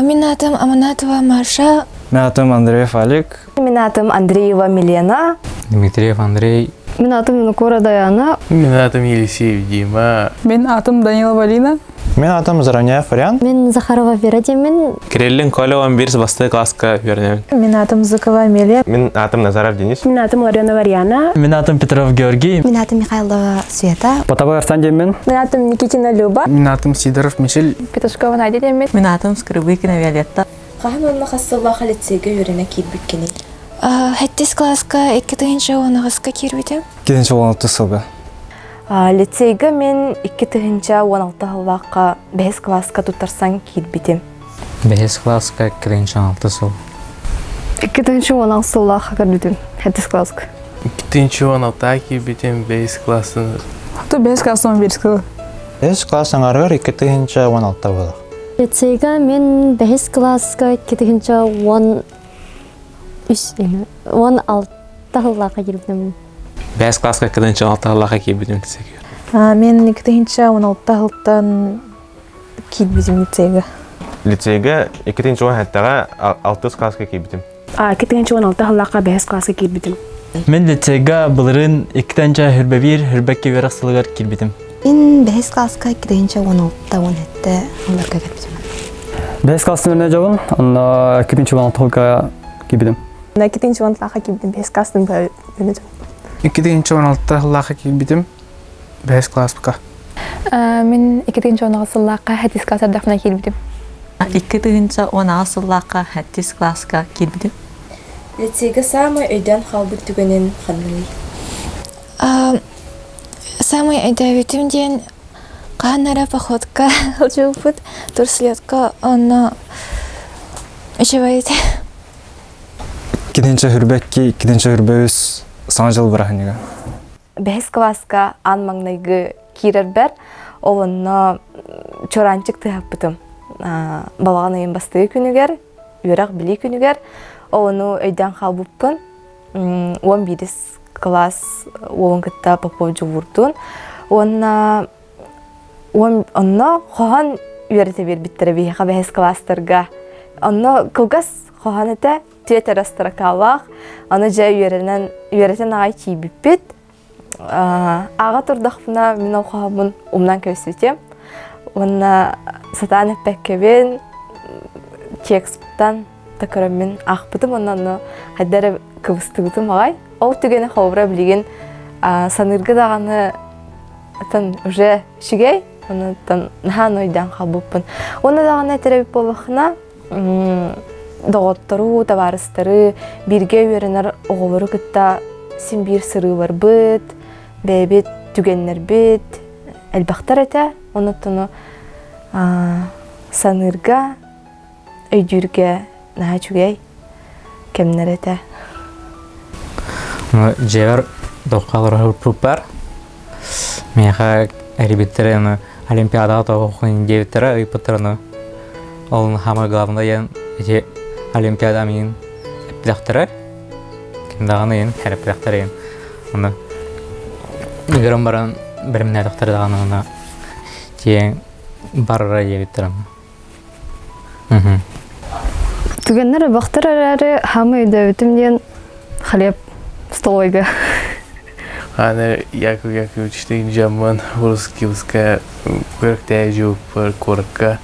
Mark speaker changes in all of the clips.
Speaker 1: Мин аатым Аманатова Маша.
Speaker 2: Мин аатым Андреев Алик.
Speaker 3: Мин аатым Андреева Милена.
Speaker 4: Дмитриев Андрей.
Speaker 5: Мин аатым Винокура Даяна.
Speaker 6: Мин аатым Елисеев Дима.
Speaker 7: Мин аатым Данилова Лина.
Speaker 2: Мин аатым Зароняев Вариан.
Speaker 8: Мин Захарова Вера диэммин.
Speaker 9: Кириллин Коля 11 бастыы класска үөрэнэбин.
Speaker 10: Мин аатым Зыкова Амелия.
Speaker 11: Мин аатым Назаров Денис.
Speaker 12: Мин аатым Ларионова Ариана.
Speaker 13: Мин аатым Петров Георгий.
Speaker 14: Мин аатым Михайлова Света.
Speaker 15: Потапов Арсан диэммин.
Speaker 16: Мин аатым Никитина Люба.
Speaker 17: Мин аатым Сидоров Мишель.
Speaker 18: Петушкова Надя диэммин.
Speaker 19: Мин аатым Скрыбыкина Виолетта.
Speaker 20: Хаһан уонна хас сыллаах лицейгэ үөрэнэ киирбиккиний?
Speaker 1: Хэттис класска 2010 киирбитим.
Speaker 2: 2016 сылга.
Speaker 3: Лицейгэ мин 2016 сыллаахха бэһис класска туттарсан киирбитим.
Speaker 4: Бэһис класска 2016 сыл.
Speaker 5: 2016 сыллаахха көрбүтүм, хэттис класска.
Speaker 6: 2016 киирбитим, бэһис классын.
Speaker 7: Ту бэһис классын бирис кыл.
Speaker 2: Бэһис класс аҥарыгар 2016 буолар.
Speaker 8: Лицейга мен бэһис класска 2013 16 сыллаахха киирбитим.
Speaker 9: Бэс класска 2016 сыллаахха киирбитим
Speaker 10: Мен 2016 сылтан киирбитим лицейга.
Speaker 11: Лицейга 2017-ҕэ алтыс класска киирбитим.
Speaker 12: 2016 сыллаахха бэһис класска киирбитим.
Speaker 13: Мен лицейга былырыын 2021 хүрбэкки үөрэх сылыгар киирбитим.
Speaker 14: Мин бэһис класска 2016-17 сылларга киирбитим.
Speaker 15: Бэһис класстан өрнө дьобун, онно 2016 сылга киирбитим.
Speaker 16: 2016 киирбитим, бэһис класстан өрнө
Speaker 17: 2016 сыллаахха киирбитим, бэһис класска.
Speaker 18: Мин 2016 сыллаахха хэттис класс эрдэхпинэ киирбитим.
Speaker 19: 2016 сыллаахха хэттис класска киирбитим.
Speaker 20: Лицейгэ саамай өйдөөн хаалбыт түгэнин ханныгый?
Speaker 1: Самый өйдөөбүтүм диэн хаһан эрэ походка сылдьыбыппыт, турслетка онно үчүгэй этэ.
Speaker 2: Иккитинчи хүрбэкки, иккитинчи хүрбэ үс Саҥа дьыл бырааһынньыга.
Speaker 3: Бэһис класска аан маҥнайгы киирэрбэр ол онно чуораанчык тыаһаппытым. Балаҕан ыйын бастакы күнүгэр, үөрэх билии күнүгэр ол ону өйдөөн хаалбыппын. 11 класс уолун кытта Попов Дьулуурдуун уонна онно хоһоон үөрэтэ биэрбиттэрэ биһиэхэ бэһис класстарга. Онно кылгас хоһоон этэ, түөрт эрэ строкалаах. Аны дьэ үөрэнэн үөрэтэн аҕай тиийбиппит. Ааҕа турдахпына мин ол хоһооммун умнан кэбиспитим. Уонна сатаан эппэккэбин текстан да көрөммүн аахпытым уонна онно хайда эрэ кыбыстыбытым аҕай. Ол түгэни холобура билигин саныырга даҕаны атын уже үчүгэй, онуттан наһаа нойдаан хаалбыппын. Уонна даҕаны этэр эбит буоллаххына, доҕоттору, табаарыстары, бииргэ үөрэнэр оҕолору кытта син биир сырыыларбыт, бэйэбит түгэннэрбит элбэхтэр этэ. Онуттан саныырга, өйдүүргэ наһаа үчүгэй кэмнэр этэ.
Speaker 4: Дьиэбэр доххалар Миэхэ эрийбиттэрэ аны Олимпиадаҕа тоҕо диэбиттэрэ ыйыппыттара аны ол самое главное диэн ити Олимпиада миигин эппитэхтэрэ ким даҕаны иһин эрэппитэхтэрэ иһин аны ыгыран баран бэлэмнээтэхтэрэ даҕаны аны тиийэн барара диэбиттэрэ
Speaker 5: Түгэннэр бахтар эрээри хаамай өйдөөбүтүм диэн хлеб столовойга.
Speaker 6: Аны Яков Яковлевичтыын дьаммын Русскивская көрүктээжуппар куоракка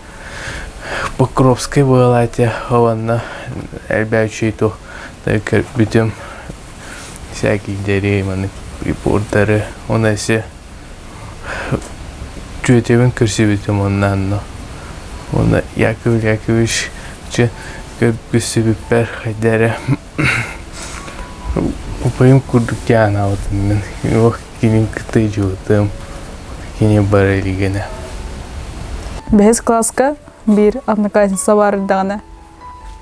Speaker 6: Покровскай буолаате уонна элбээччи туох көрбүтүм всякийдэри маны прибордары уонна өссө Түөтэбин көрсүбүтүм уонна онно уонна Яков Яковлевич чэ көрсүбүппэр хайда эрэ убайым курдук диэн анаабытым мин уох кинин кытта дьуутум кини бара илигинэ
Speaker 7: Бэһис класска биир одноклассница баар эрдэҕинэ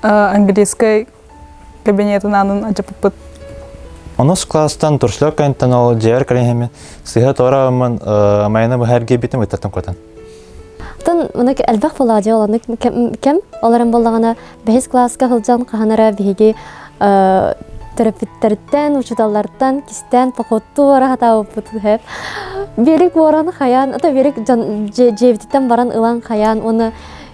Speaker 7: английскай кабинетын аанын ачаппыппыт.
Speaker 2: Онус класстан туршлёк кэнтэн ол дьиэбэр кэлэн сыһа туора ыммын майаны быһа эргийбитим ыттаттан куотан.
Speaker 8: Тон маны элбэх буолаа дьэ оланнык кэм олорон буоллаҕына бэһис класска сылдьан хаһан эрэ биһиги төрөппүттэриттэн, учууталлартан кистээн походтуу бара сатаабыппыт үһэ. Биэрик уоран хайаан, ата биэрик дьон дьиэбититтэн баран ылан хайаан уонна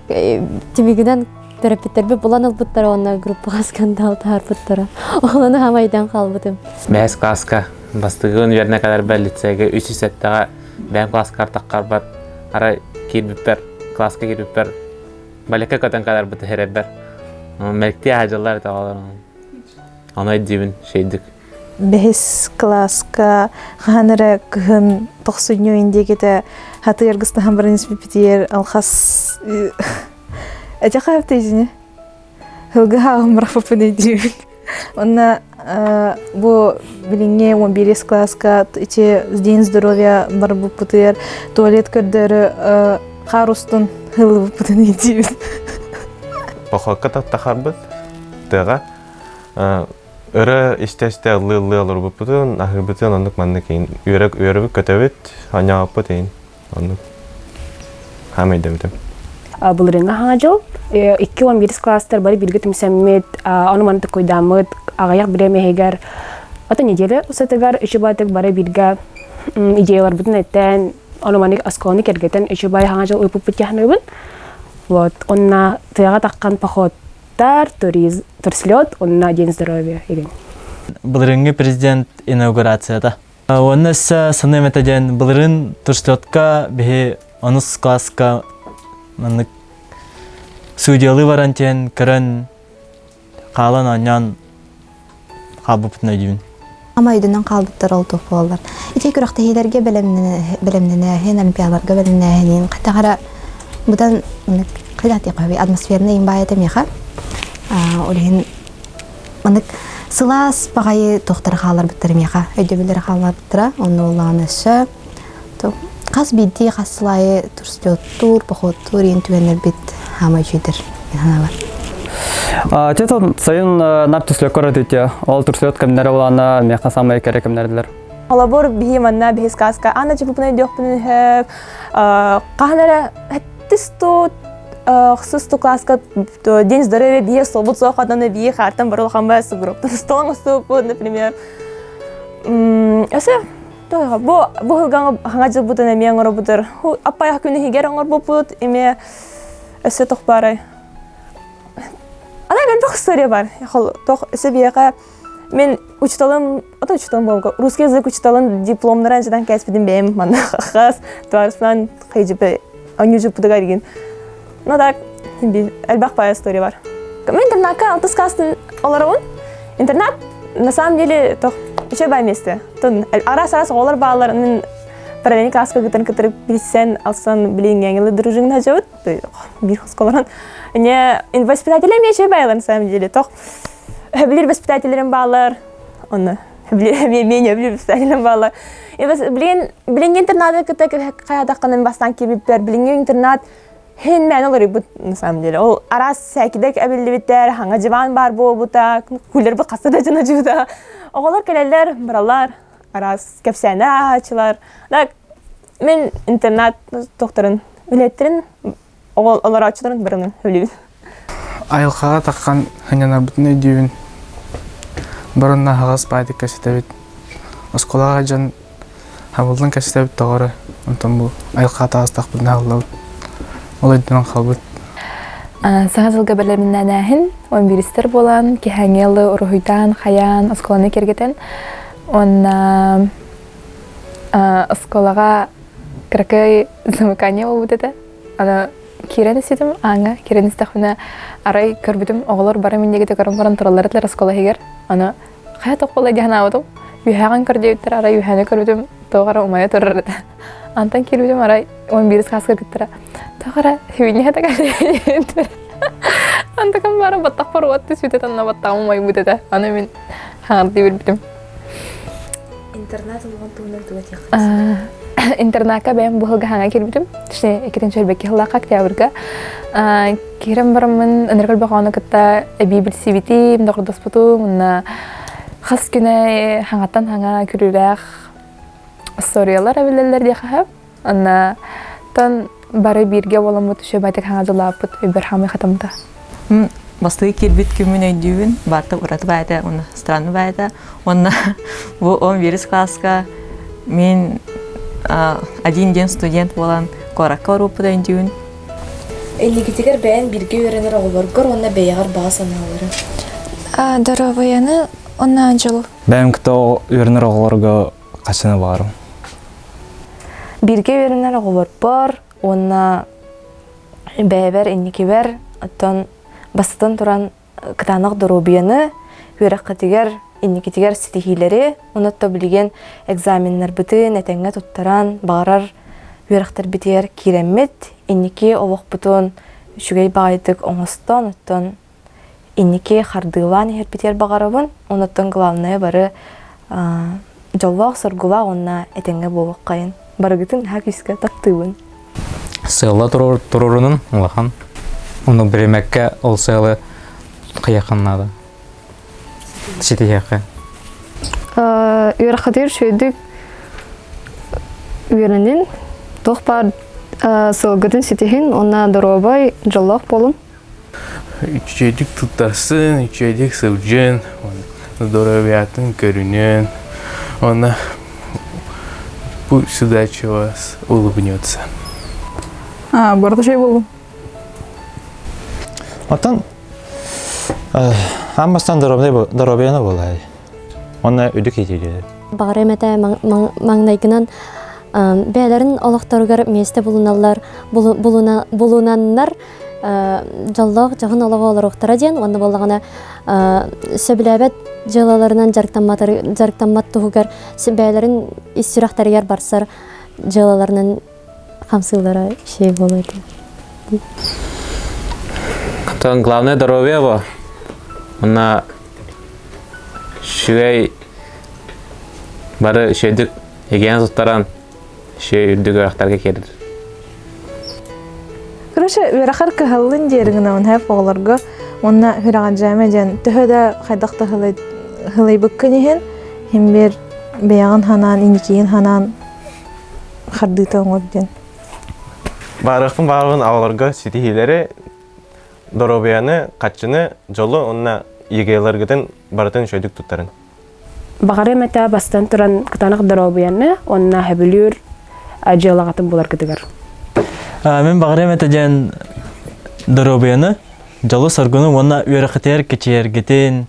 Speaker 8: түмүгүнэн. Төрөппүттэрбит булан ылбыттара уонна группаҕа скандал таһаарбыттара. Ону хамайдан хаалбытым.
Speaker 9: Бэһис класска бастыгын үөрэнэ кэлэрбэр лицейгэ 307-ҕэ бэйэм класска артаххарбар арай киирбиппэр класска киирбиппэр балекка көтөн кэлэрбит иһэрэрбэр мэлктии аһадьыллар этэ оҕолор ону өйдүүбүн шейдик
Speaker 10: Бэһис класска хаһан эрэ кыһын тохсунньу индиэкитэ хатыаргыстаһан баран испиппитигэр алхас Эти хаптыйзини Хылгы хаалым бырахпыппын өйдүүбүн. Онна бу билиҥҥи 11 класска ити День здоровья барбыппытыгар туалет көрдөрү хаар устун хыллыбыппытын өйдүүбүн.
Speaker 11: Походка тахарбыт тыаҕа өрө истэ-истэ ыллыы-ыллыы олорбуппутун, аһыырбытын оннук маннык иин үөрэ үөрөбүт көтөбүт, оонньообуппут иин Оннук. Хаамай дөбүтүм.
Speaker 12: Былырыҥҥы хаҥа дьыл 2-11 класстар бары бииргэ түмсэммит, ону маны токуйдааммыт, аҕыйах бириэмэһигэр ото неделя устатыгар үчүбайтык бары бииргэ идеяларбытын этэн, ону маны оскуоланы кэргэтэн үчүбай хаҥа дьыл ыыппыппыт дьаһаныбын. Вот, онна тыаҕа таххан походтар, туриз, турслет, онна День здоровья игин.
Speaker 13: Былырыҥҥы президент инаугурацията. Уонна өссө саныам этэ диэн былырыын турслетка биһи онус класска маннык судьялыы баран диэн көрөн хаалан оонньоон хаалбыппытын өйдүүбүн.
Speaker 14: Ама өйдөнөн хаалбыттар ол туох буолаллар. Ити күрэхтэһиилэргэ бэлэмнэнээһин, олимпиадаларга бэлэмнээһинин хайдах эрэ быдан хайдах диэххэ атмосферный им баайа этэ миэхэ. Ол иһин Маннык сылаас баҕайы туохтара хааларбыттара миэхэ өйдөбүллэрэ хааларбыттара. Онно улахан өссө хас биирдии хас сыл аайы турслеттуур, походтуур иэн түгэннэрбит хаамай үчүгдэр санаабар.
Speaker 15: Чэ, сайын нар турслет көрөтүтэ. Ол турслет кэмнэрэ улаана миэхэ самай кэрэ кэмнэрдилэр.
Speaker 16: Холобур, биһи манна биһис кааска Анна Чепупна өйдүөхпүн сөп. Хаһан эрэ хэттис тут ахсыс класска День здоровья бие столбут суох оданы бие хартан бар улахан ба сугуруптан столон уступпут, например. Өсө бу бу хылгаҥа хаҥа дьылбытын эмиэ оҥоробутар. Аппайах күнүһигэр оҥорбуппут эмиэ өссө тох баарай. Ана элбэх история бар. Тох өссө биэхэ мен учителым, ото учителым болго, русский язык учителын дипломнарын жадан кәспидим бэйэм манна хас тварысынан хайжыпы онюжуппутугар игин. Ну так, элбэх баай история бар. Мен интернатка алтыс класстын олоробун. Интернат на самом деле тох үчүгэй баай месте. Тон арас-арас оҕолор баалар мен параллельный класска кытарын кытары билсэн алсан билиҥҥэҥилы дружин хажабыт биир хосколорон не воспитателем үчүгэй баайлар на самом деле тох билир воспитателлерим баалар онно менее билир воспитателлерим баалар билин билиҥҥи интернаты кытта хайадахханан бастаан киирбиппэр билиҥҥи интернат хин мээн олоруйбут на самом деле ол араас сээкидек эбиллибиттэр хаҥа диван баар буолбута кулербут хаста да дьоно дьуута оҕолор кэлэллэр бараллар араас кэпсээнэ ааһааччылар так мин интернат тохторун үлэттэрин олорооччуларын барынын өлүүбүн
Speaker 17: Айылҕаҕа таххан сынньанарбытын өйдүүбүн. Барынна аһаҕас баайдык кэпсэтэбит. Оскуолаҕа дьон хабыллан кэпсэтэбит тоҕо эрэ. Онтон бу айылҕаҕа таҕыстахпытына аһыллабыт. Ол өйдөнөн хаалбыт.
Speaker 18: Саҥа сылга бэлэмнэнээһин, он бииристэр буолан, киһээҥҥи ылы уруһуйдаан, хайаан, оскуоланы киэргэтэн, уонна оскуолаҕа кыракый замыкание буолбут этэ. Аны киирэн иститим ааҥҥа киирэн истэхпинэ арай көрбүтүм оҕолор бары минньигити көрөн баран тураллар этилэр оскуола иһигэр. Аны хайа тоххула диэн аабытым. Үөһэҕин көр диэбиттэр арай үөһэни көрбүтүм туох эрэ умайа турар этэ. Антон киирбитим арай 11 сааска кыттара. Туох эрэ хүнньэ такар Антакам бара баттахпар уотты сүтэ танна баттаҕым умайбыт этэ. Аны мин хаҥардыы билбитим.
Speaker 20: Интернат улахан туһунан тугу этиэххин
Speaker 18: Интернакка бэйэм бу сылга хаҥа киирбитим. Точнее, иккитинчи өлбекки сыллаахха октябрьга. Киирэн бараммын ынырык өлбөҕөөнү кытта эбии билсибитим, доҕордоспутум, уонна хас күнэ хаҥаттан хаҥа күлүүлээх историялар эбилэллэр диэххэ сөп. Онно тон бары бииргэ буоламмыт үчүгэйдик хаҥа дьылааппыт өйбөр хаамый хатаммыта.
Speaker 19: Бастакы киирбит күммүн өйдүүбүн, барыта ураты баайта, уонна странный баайта. Уонна бу 11 класска мин один день студент буолан куоракка барбыппыт өйдүүбүн.
Speaker 20: Инникитигэр бэйэн бииргэ үөрэнэр оҕолоргор уонна бэйэҕэр баҕа санаалары.
Speaker 1: Доруобуйаны уонна дьолу.
Speaker 21: Бэйэм кытта үөрэнэр оҕолорго хасына баарым.
Speaker 3: Бииргэ үөрэнэр оҕолорбор уонна бэйэбэр инникибэр оттон бастатан туран кытаанах доруобуйаны, үөрэххитигэр, инникитигэр ситиһиилэри, онно билигин экзаменнарбытын этэҥҥэ туттаран, баҕарар үөрэхтэрбитигэр киирэммит, инники олохпутун үчүгэй баҕайытык оҥостон, оттон инники хардыылаан иһэрбитигэр баҕарабын. Онуттан главное бары дьоллоох-соргулаах уонна этэҥҥэ буолуоххайын. Барыгытын наһаа күүскэ таптыыбын.
Speaker 4: Сыала турурунун улахан. Ону биримэккэ ол сыалы кыйахын наада. Ситиһиэххэ.
Speaker 5: Үөрэххитигэр үчүгэйдик үөрэнин, туох баар сылгытын ситиһин уонна доруобай, дьоллоох буолун.
Speaker 6: Үчүгэйдик туттарсын, үчүгэйдик сылдьын, здоровьятын көрүнүөн, уонна пусть удача вас улыбнется.
Speaker 7: А, барыта шей болдум.
Speaker 2: Оттон аан бастаан доруобуйаны буолай. Онно үрдүк иитиилиир.
Speaker 8: Баҕар эмэтэ маҥнайгынан бэйэлэрин олохторугар миэстэ булуналлар, булунаннар дьоллоох дьоһун олоҕу олоруохтара диэн уонна буоллаҕына сөбүлээбэт дьыалаларынан дьарыктаммат туһугар бэйэлэрин ис сүрэхтэригэр барсар дьыалаларынан хамсыыллара үчүгэй буолуо этэ.
Speaker 9: Оттон главное здоровье бо. Онна үчүгэй бары үчүгэйдик эгиэн туттаран үчүгэй үрдүк үөрэхтэргэ киирэр.
Speaker 10: Короче, үөрэхэр кыһаллын диэри гынабын хэп оҕолорго уонна хүрэҕэдьээмэ диэн төһө да хайдах да хылайбыккын иһин иһин бир бэйэҕин ханаан иникиин ханаан хардыыта оҥор диэн.
Speaker 11: Баарыахпын баарбын оҕолорго ситиһиилэри, доруобуйаны, хаччыны, дьолу уонна ЕГЭ-ларгытын барытын үчүгэйдик туттарын.
Speaker 12: Баҕарыам этэ бастан туран кытаанах доруобуйаны уонна сөбүлүүр дьыалаҕытын буларгытыгар.
Speaker 13: Мин баҕарыам этэ диэн доруобуйаны, дьолу-соргуну уонна үөрэххитигэр кичийэргитин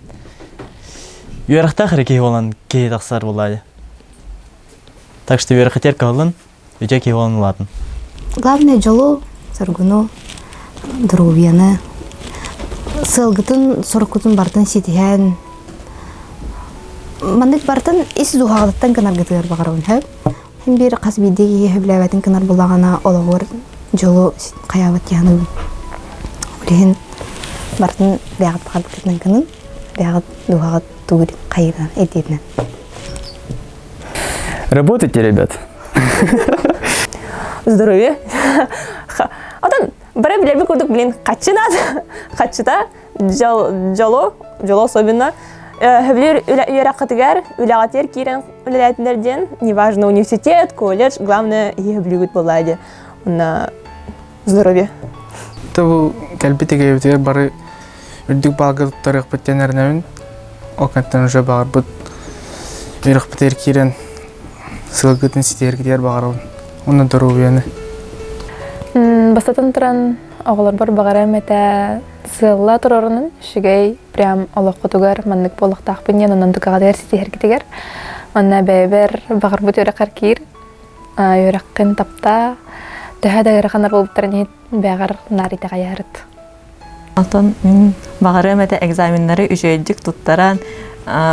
Speaker 13: үөрэхтээх эрэ киһи буолан киһи тахсар буоллаа Так что үөрэххитигэр кыһаллын, үтүө киһи буолан улаатын.
Speaker 14: Главное дьолу, соргуну, доруобуйаны, сыалгытын, соруккутун барытын ситиһэн, маннык барытын ис дууһаҕытыттан гынаргытыгар баҕарабын сөп. Һин биир хас биирдии киһи сөбүлээбэтин гынар буллаҕына олоҕор дьолу хайаабат диэханыбын. Билигин барытын бэйэҕит баҕарбыккытынан гынын, бэйэҕит дууһаҕыт тугу хайыынан ирдииринэн.
Speaker 15: Работайте, ребят.
Speaker 16: Здоровье. Отон бары билэрби курдук блин хаччы надо. Хаччыта дьолу, дьолу особенно. Хөблүр үөрэххитигэр, үлэҕитигэр киирэн үлэлээтинэр диэн, неважно университет, колледж, главное иһи буолла диэн. Уонна здоровье.
Speaker 17: Бу кэлбит эгэбитигэр бары үрдүк баалга туттарыахпыт диэн эрэнэбин. Ол кэнниттэн уже баҕарбыт үөрэхпитигэр киирэн сылгытын ситиһэргитигэр баҕарабын. Уонна доруобуйаны.
Speaker 18: Бастатан туран оҕолорбор баҕарам этэ сыалла турарынан үчүгэй прям олоххутугар маннык буолуохтаахпын диэн онон тукаҕытыгар ситиһэргитигэр уонна бэйэбэр баҕарбыт үөрэххэр киир үөрэххин таптаа төһө да ыараханар буолбуттарын иһин бэҕэр наар итэҕэйэрит
Speaker 19: Оттон мин баҕарыам этэ экзаменнары үчүгэйдик туттаран,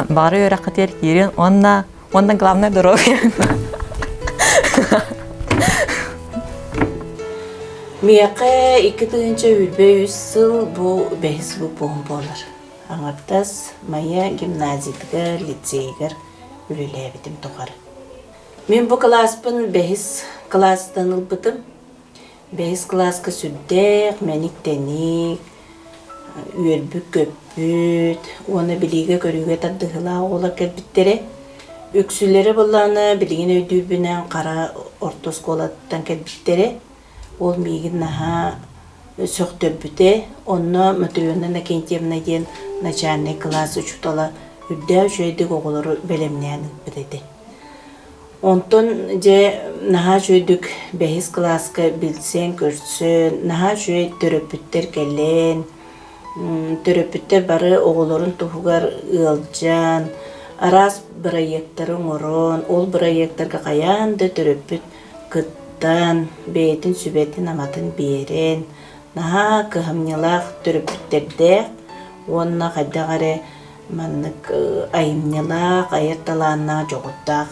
Speaker 19: баҕары үөрэххитигэр киирин уонна уонна главное здоровье.
Speaker 22: Миэхэ 2023 сыл бу бэһис выпуһум буолар. Аҥардас Майа гимназиятыгар, лицейигэр үлэлээбитим тухары. Мин бу кылааспын бэһис кылаастан ылбытым. Бэһис кылааска сүрдээх мэник-тэник, үөрбүт-көппүт уонна билиигэ-көрүүгэ тардыһыылаах оҕолор кэлбиттэрэ. Үксүлэрэ буоллаҕына билигин өйдүүрбүнэн хара орто оскуолаттан кэлбиттэрэ. Ол миигин наһаа сөхтөрбүтэ. Онно Матрена Иннокентьевна диэн начальнай кылаас учуутала үрдээх үчүгэйдик оҕолору бэлэмнээн ыыппыт этэ. Онтон дьэ наһаа үчүгэйдик бэһис кылааска билсэн-көрсөн, наһаа үчүгэй төрөппүттэр кэлэн, төрөппүттэр бары оҕолорун туһугар ыалдьан, араас бырайыактары оҥорон, ол бырайыактарга хайаан да төрөппүт кыттан, бэйэтин сүбэтин-аматын биэрэн, наһаа кыһамньылаах төрөппүттэрдээх уонна хайдах эрэ маннык айымньылаах, айар талааннаах, дьоҕурдаах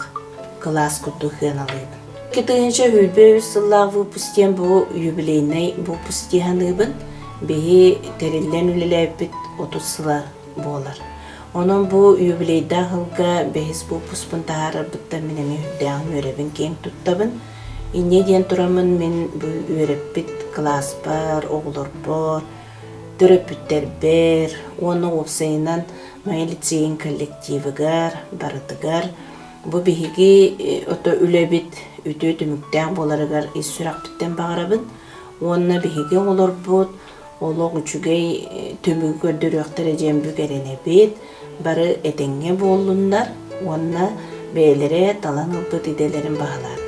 Speaker 22: кылаас курдук сыаналыыбын. 2023 сыллаах выпуск диэн бу юбилейнай выпуск дии саныыбын. Биһи тэриллэн үлэлээбиппит 30 сыла буолар. Онон бу юбилейдаах сылга бэһис выпускпун таһаарарбыттан мин эмиэ үрдээҕин үөрэбин, киэҥ туттабын. Инньэ диэн тураммын мин бу үөрэппит кылааспар, оҕолорбор, төрөппүттэрбэр уонна уопсайынан Майа лицейин коллективыгар барытыгар бу биһиги ото үлэбит үтүө түмүктээх буоларыгар ис сүрэхпиттэн баҕарабын уонна биһиги оҕолорбут олох үчүгэй түмүгү көрдөрүөхтэрэ диэн бүк эрэнэбит бары этэҥҥэ буоллуннар уонна бэйэлэрэ талан ылбыт идэлэрин баһылаатыннар.